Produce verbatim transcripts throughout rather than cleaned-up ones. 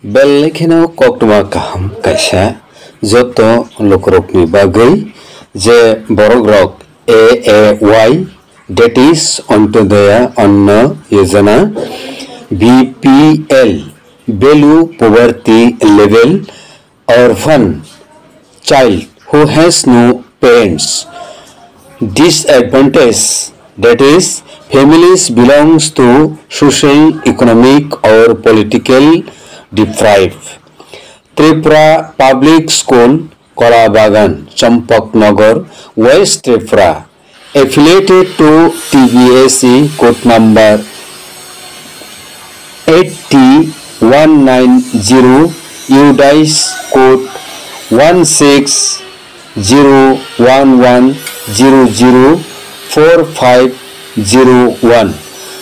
Belai kheno koktwma kaham kaisa joto lukurokni bagwi, je borokrok A A Y, that is Antyodaya Anna Yojana, B P L, below poverty level, orphan child who has no parents, disadvantage, that is, families belongs to social, economic or political deprive. Tripura Public School, Kolabagan, Champaknagar, West Tripura, affiliated to T B S E code number eight T one nine zero, U D I S E code one six zero one one zero zero four five zero one.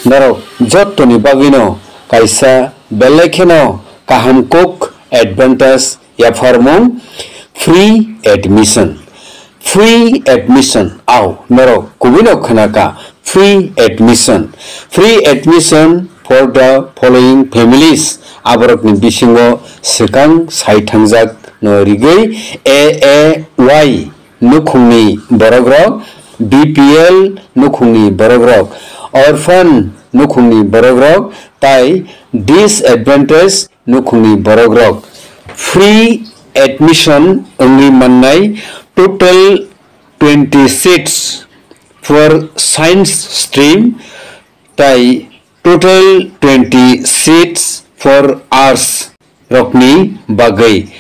Norok jottoni bagwino kaisa belai kheno kaham kok advantage yapharmung, free admission. Free admission, au, norok kubuino khwnaka, free admission. Free admission for the following families. Aborokni bisingo swkang sai thangjak no rigwi A A Y nukhungni borokrok, B P L nukhungni borokrok, orphan nukhungni borokrok, tai disadvantage nukhungni borokrok free admission wngwi mannai. Total twenty seats for science stream tai total twenty seats for arts rokni bagwi.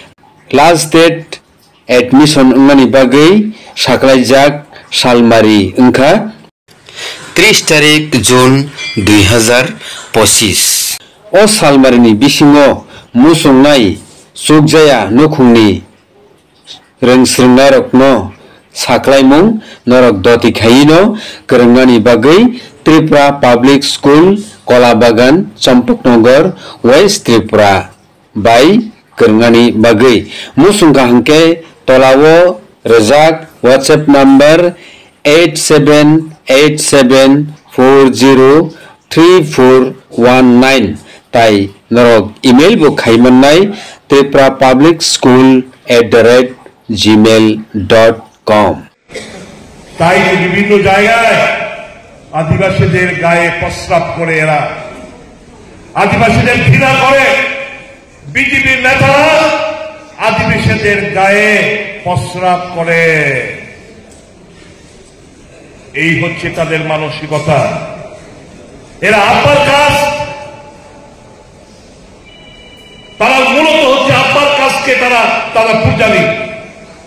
Last date admission wngnani bagwi saklaijak salmari wngkha tris tarik June dui hazar pochis. O salmarini bisingo muchungnai chukjaya nukhungni rwngsrwngnairokno saklaimung norok doti khaino kwrwngnani bagwi Tripura Public School, Kolabagan, Champaknagar, West Tripura bai kwrwngnani bagwi. Muchungkha hwnkhe tolao rwjak WhatsApp number eight seven eight seven four zero three four one nine, tai norok email bo khai mannai, tripura public school at the rate gmail dot com. তাই তো বিভিন্ন জায়গায় আদিবাসীদের গায়ে প্রস্রাব করে এরা, আদিবাসীদের ঘৃণা করে। বিজেপির নেতারা আদিবাসীদের গায়ে প্রস্রাব করে। এই হচ্ছে তাদের মানসিকতা। এরা আপার কাস্ট, তারা মূলত হচ্ছে আপার কাস্টকে তারা, তারা পূজারী,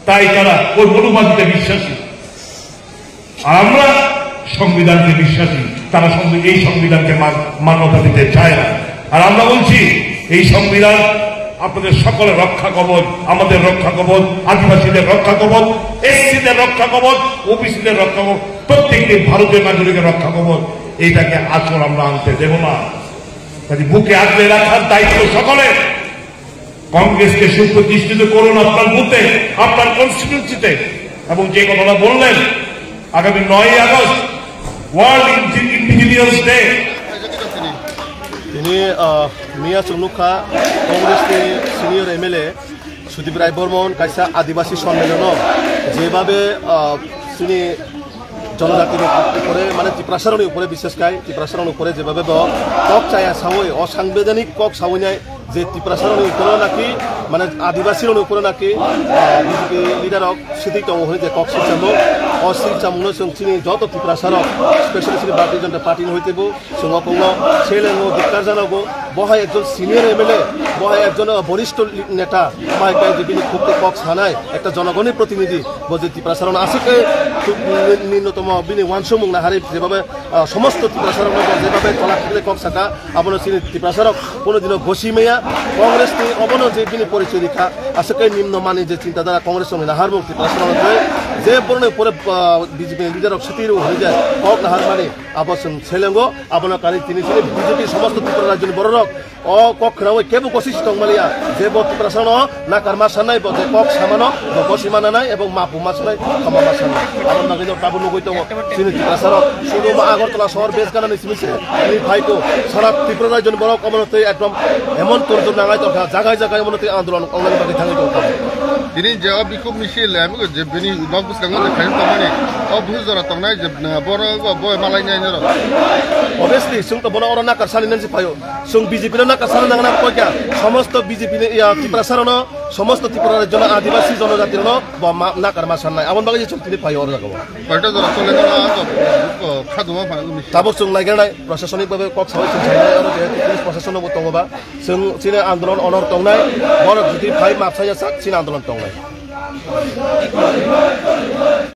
তাই তারা ওই মৌলবাদীতে বিশ্বাসী। আর আমরা সংবিধানকে বিশ্বাসী, তারা সংবি-, এই সংবিধানকে মান-, মান্যতা দিতে চায় না। আর আমরা বলছি, এই সংবিধান আপনাদের সকলের রক্ষা কবচ, আমাদের রক্ষা কবচ, আদিবাসীদের রক্ষা কবচ, এসসিদের রক্ষা কবচ, ওবিসিদের রক্ষা কবচ, প্রত্যেকটি ভারতীয় নাগরিকের রক্ষা কবচ। এইটাকে আচর আমরা আনতে দেব না। কাজে বুকে আগলে রাখার দায়িত্ব সকলের। কংগ্রেসকে সুপ্রতিষ্ঠিত করুন আপনার বুথে, আপনার কনস্টিটিউয়েন্সিতে। এবং যে কথাটা বললেন, আগামী নয়ই আগস্ট ওয়ার্ল্ড ইন্ডি-, indigenous day. Tini, ah, miya chwng nukha, Congress ni senior M L A Sudip Rai Bormon kaisa Adibasi Sonmilon no jebabe, ah, chini jonojati rok upore, mane Tiprasa rokni upore, bishesh kai Tiprasa rokni upore jebabe bo kok chaya sawi, o sangbidhanik kok sawi nai je Tiprasa rokni upore naki, mane Adibasi rokni upore naki, ah, B J P leader rok sidi tongo hwnwi je kok silchamo, o silchamungno chwng chini joto Tiprasa rok, specially chini Bharatiya Janata Party ni hoi tebo, chwng o kongno selengo, diktar janogo, bo hai ekjon senior M L A, bo hai ekjon, ah, borishto li-, neta, bo hai kai je bini khuk tei kok sanai, ekta jonogonni protinidhi, bo je Tiprasa rokno aswk khe khuk ni-, ninnotomo bini uansukmung naharwi jebabe, ah, somosto Tiprasa rokno bo jebabe tola khakle kok saka, abono chini Tiprasa rok kono dino gosi maya, Congress ni obono je bini porichoy rikha, aswk khe nimno mani je chintadara Congress rokni naharmung Tiprasa rokno je, je boroni pore ah, B J P ni leader rok sitiro hwnwi je kok naharmani abo chwng selengo, abono kari tini sini B J P somosto Tripura rajyoni bororok o kok khnaui kebo kosi si tongmaliya, je bo Tiprasano nakarma sanai, bo je kok samano bo bosi mananai ebong mapu ma sanai, khama ma sanai. Aboni bagwi no tabuk nugui tongo chini Tiprasarok sudu ma Agartala sohor bes ganani simi se tini phaiko sara Tripura rajyoni borok omono tei ekdom emon torjor nangai tongkha, jagai jagai omono tei andolon onglani bagwi thangwi tongkha. Tini je o bikhuk misil, eh, je bini nok bwskango je khaiyung tongmani, o busu jora tongnai je, eh, borok bo, bo malai nai norok. Obviously, chwng to bono oro nakar sani nang si phaio. Chwng B J P no nakar sani nang na koi kya. Somosto B J P ni, ya, Tiprasa rano, somosto Tripura rajyo no, Adibasi jonojati rano, bo ma, nakar ma sannai. Aboni bagwi chwng tini phaio oro jaga o. Koita jora chole na, ah, ko, ko, khaduma pha, misil. Tabuk chwng laigenai, prosasonik bhabe kok sabai chwng sainai, oro je police prosason bo tongo ba. Chwng chini andolon onor tongnai, borok jodi phai mapsai ya sak chini andolon tongnai.